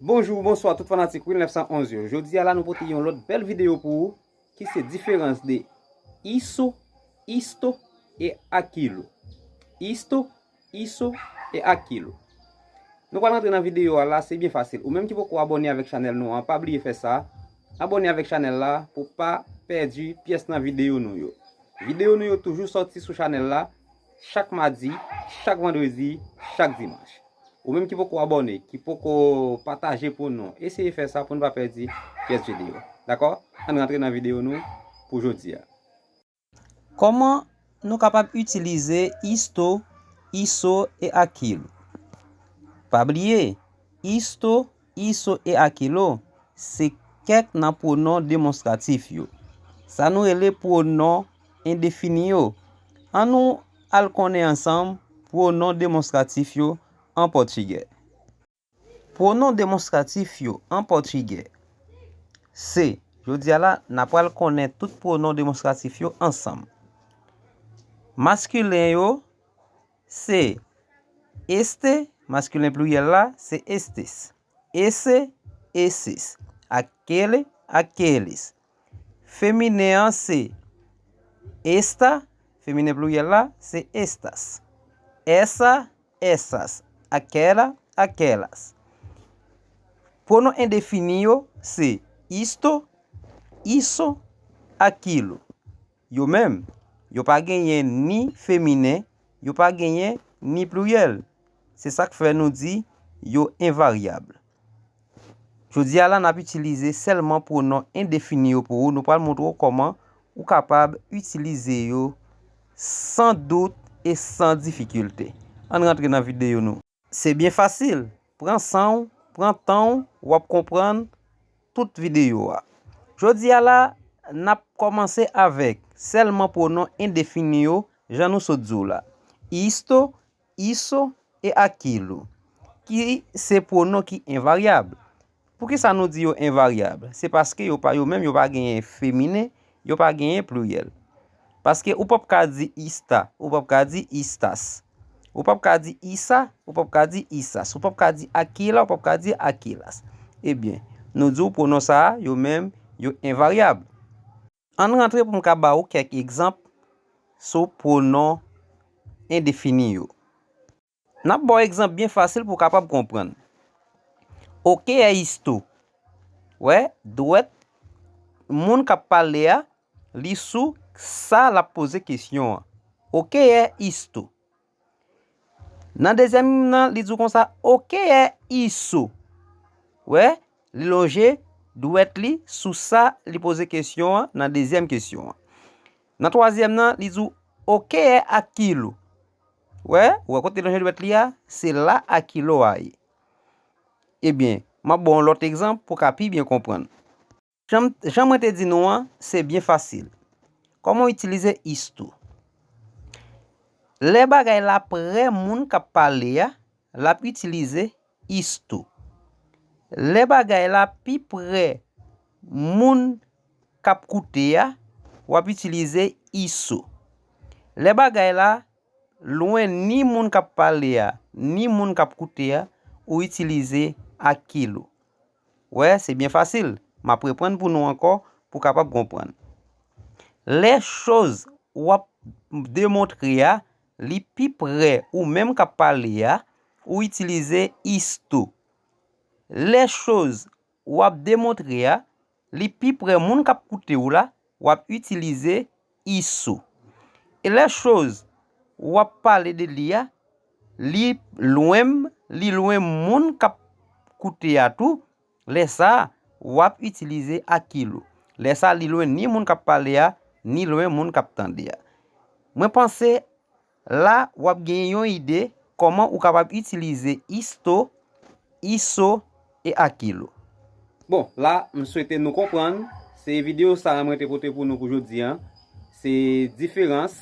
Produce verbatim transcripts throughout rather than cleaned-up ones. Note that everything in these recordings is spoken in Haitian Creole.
Bonjou, bonswa tout fanatik Will nèf san onz yo. Jodi a la nou pote yon lòt bèl videyo pou ou ki se diferans de iso, isto e akilo. Isto, iso e akilo. Nou pral rantre nan videyo a la, se byen fasil. Ou menm ki poko abòne avèk chanèl nou an, pa bliye fè sa. Abòne avèk chanèl la pou pa pèdi pyès nan videyo nou yo. Videyo nou yo toujou sòti sou chanèl la chak madi, chak vandredi, chak dimanch. Ou menm ki poko abòne, ki poko pataje pou nou, eseye fè sa pou n pa pèdi pyès videyo. Dakò? Ann rantre nan videyo nou pou jodi a. Kòman nou kapab itilize isto, iso e akilo? Pa bliye, isto, iso e akilo se kèk nan pwonon demonstratif yo. Sa nou rele pwonon endefini yo. Ann nou al konnen ansanm pwonon demonstratif yo an pòtigè. Pwonon demonstratif yo an pòtigè se, jodi a la, n a pral konnen tout pwonon demonstratif yo ansanm. Maskilen yo se este, maskilen pliryèl la se estes. Ese, eses. Akele, akeles. Feminen an se esta, feminen pliryèl la se estas. Esa, esas. Akela, akelas. Pwonon endefini yo se isto, iso, akilo. Yo menm, yo pa genyen ni feminen, yo pa genyen ni pliryèl. Se sa k fè nou di yo envaryab. Jodi a la, n ap itilize sèlman pwonon endefini yo pou ou. Nou pral montre w kòman ou kapab itilize yo san dout e san difikilte. Ann rantre nan videyo nou. Se byen fasil. Pran san w, pran tan w, w ap konprann tout videyo a. Jodi a la, n ap kòmanse avèk sèlman pwonon endefini yo, jan nou sot di w la. Isto, iso e akilo, ki se pwonon ki envaryab. Poukisa nou di yo envaryab? Se paske yo pa, yo menm yo pa genyen feminen, yo pa genyen pliryèl. Paske ou p ap ka di ista, ou p ap ka di istas. Ou p ap ka di isa, ou p ap ka di isas. Ou p ap ka di akila, ou p ap ka di akilas. Ebyen, nou di w pwonon sa a, yo menm, yo envaryab. Ann rantre pou m ka ba ou kèk egzanp sou pwonon endefini yo. N ap ba w egzanp byen fasil pou w kapab konprann. Oke è isto. Wè, dwèt moun k ap pale a, li sou sa l ap poze kesyon an. Oke è isto. Nan dezyèm nan, li di w konsa, oke è iso. Wè, li lonje dwèt li sou sa li poze kesyon an nan dezyèm kesyon an. Nan twazyèm nan, li di w, oke è akilo. Wè, ou wè kote l lonje dwèt li a, se la akilo a ye. Ebyen, m ap ba w yon lòt egzanp pou w ka pi byen konprann. Jan, jan mwen te di nou an, se byen fasil. Kòman w itilize isto? Lè bagay la prè moun k ap pale a, l ap itilize isto. Lè bagay la pi prè moun k ap koute a, w ap itilize iso. Lè bagay la lwen ni moun k ap pale a, ni moun k ap koute a, ou itilize akilo. Wè, se byen fasil. M ap reprann pou nou ankò pou w kapab konprann. Lè choz w ap demontre a, li pi prè ou menm k ap pale a, ou itilize isto. Lè choz w ap demontre a, li pi prè moun k ap koute w la, w ap itilize iso. E lè choz w ap pale de li a, li lwen, li lwen moun k ap koute a tou, lè sa a, w ap itilize akilo. Lè sa a, li lwen ni moun k ap pale a, ni lwen moun k ap tande a. Mwen panse, la, w ap gen yon ide kòman ou kapab itilize isto, iso e akilo. Bon, la, m swete nou konprann, se videyo sa a mwen te pote pou nou pou jodi a. Se diferans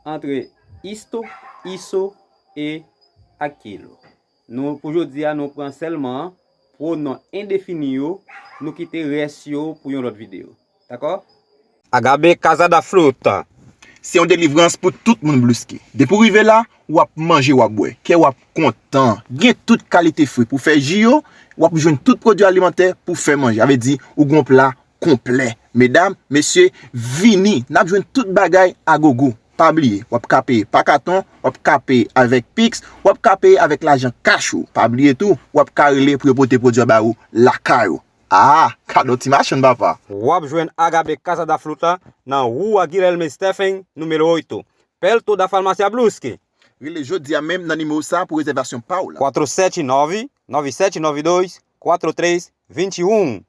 antre isto, iso e akilo. Nou, pou jodi a, nou pran sèlman pwonon endefini yo, nou kite rès yo pou yon lòt videyo. Dakò? Agabe casa da fruta. Se yon delivrans pou tout moun Bluesky. Depi w rive la, w ap manje, w ap bwè. Kè w ap kontan. Gen tout kalite fwi pou fè ji yo, w ap jwenn tout pwodui alimantè pou fè manje. Sa vle di, ou gon pla konplè. Medam, mesye, vini, n ap jwenn tout bagay a gogo. Pa bliye, w ap ka peye pa katon, w ap ka peye avèk Pix, w ap ka peye avèk lajan kach ou. Pa bliye tou, w ap ka rele pou yo pote pwodui ba ou lakay ou. Ah, kado ti machann, papa. W ap jwenn Agabe Casa da Fruta nan Rua Guilherme Stephen, número oito, perto da Farmácia Bluesky. Rele jodi a menm nan nimewo sa pou rezèvasyon pa w la. Quatro sete nove, nove sete nove dois, quatro três vinte e um.